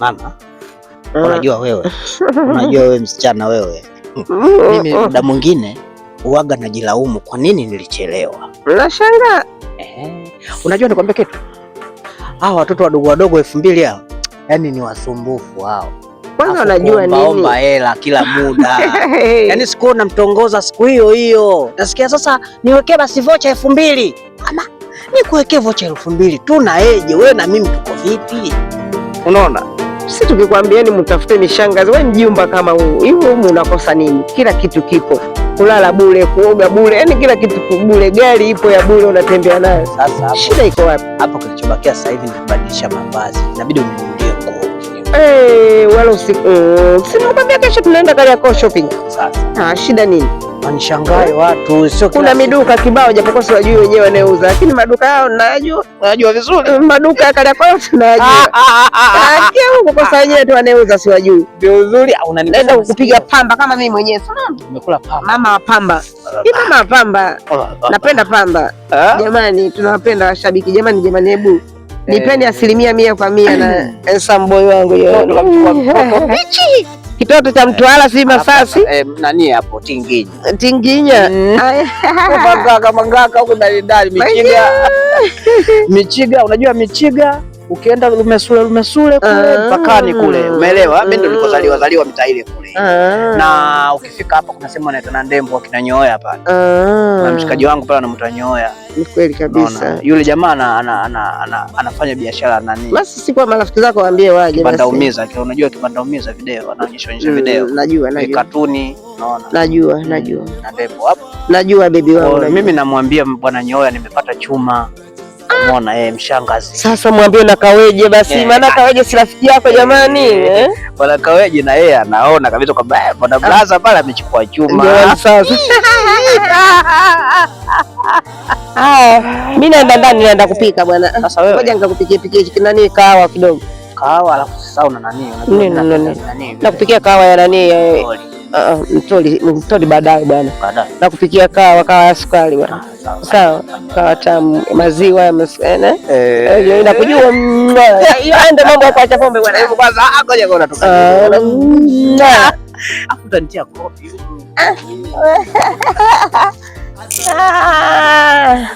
Mama, unajua wewe, unajua wewe msichana wewe, mimi muda mwingine uwaga najilaumu kwa nini nilichelewa. Nashangaa. Ehe. Unajua nikwambia kitu, hawa watoto wadogo wadogo 2000 hao, yaani ni wasumbufu hao. Kwanza Afu unajua nini? kuombaomba hela kila muda. Yaani siku namtongoza siku hiyo hiyo nasikia sasa niwekee basi vocha 2000. Ama nikuwekee vocha 2000 tuna eje wewe na mimi tuko vipi? Unaona? Si tukikwambieni mtafute mishangazi, wewe mjumba kama huu hivi, humu unakosa nini? Kila kitu kipo, kulala bure, kuoga bure, yani kila kitu bure, gari ipo ya bure, unatembea nayo. Sasa hapo Shida iko wapi? hapo kilichobakia sasa hivi ni kubadilisha mavazi. Inabidi uninunulie nguo. Wala usiku si nakwambia kesho tunaenda Kariakoo shopping. Sasa Ah, shida nini? wanishangae watu, sio kila Kuna siku. miduka kibao, japokuwa siwajui wenyewe wanayeuza, lakini maduka yao nayajua. Unajua vizuri. Maduka ya Kariakoo yote nayajua. Kia huko kosa wenyewe tu wanayeuza siwajui. Ndio uzuri au unanigusa Naenda kukupiga masikio. pamba kama mimi mwenyewe. Si unaona? Umekula pamba. Mama wa pamba. Hii mama wa pamba. Napenda pamba. Jamani, tunawapenda washabiki. Jamani, jamani, hebu nipeni 100% kwa 100 na handsome boy wangu yo. Bichi. Kitoto cha Mtwara si Masasi. Nani hapo Tinginya. Tinginya. Aya. Mangaka mangaka huko ndani ndani Michiga. Michiga, unajua Michiga ukienda Lumesule Lumesule kule mpakani kule. Umeelewa? Mimi ndo nilikozaliwa zaliwa mitaa ile kule. Na ukifika hapa kuna sehemu wanaitwa na Ndembo akina Nyoya pale. Na mshikaji wangu pale anamuita Nyoya. Ni kweli Unaona? kabisa. Yule jamaa anafanya biashara nani? Basi si kwa marafiki zako waambie waje Kibanda basi. umiza, unajua kibanda umiza video, anaonyesha onyesha video. Najua, Ni najua. katuni, unaona? Najua, najua. Na Ndembo hapo. Najua baby wangu. Kwa Najua. mimi namwambia bwana Nyoya nimepata chuma. Umeona mshangazi. Sasa mwambie na Kaweje basi, maana Kaweje si rafiki yako jamani. Eh? Bwana Kaweje na yeye anaona kabisa kwamba bwana Blaza pale amechukua chuma. Ndio sasa. Haya, mimi naenda ndani, naenda kupika bwana. Sasa wewe Ngoja nikakupikie pikie nani kahawa kidogo. kahawa alafu sasa una nani? Unajua Nini, mimi napenda nini? nani? Nakupikia kahawa ya nani ya Mtoli. mtoli, mtoli baadaye bwana. Baadaye. Nakupikia kahawa, kahawa ya sukari bwana. Sawa. Sawa, kahawa tamu, maziwa ya nakujua. Hiyo ndio mambo ya kuacha pombe bwana. Hebu kwanza ngoja kwa unatoka. Afu utanitia kopi. Ah.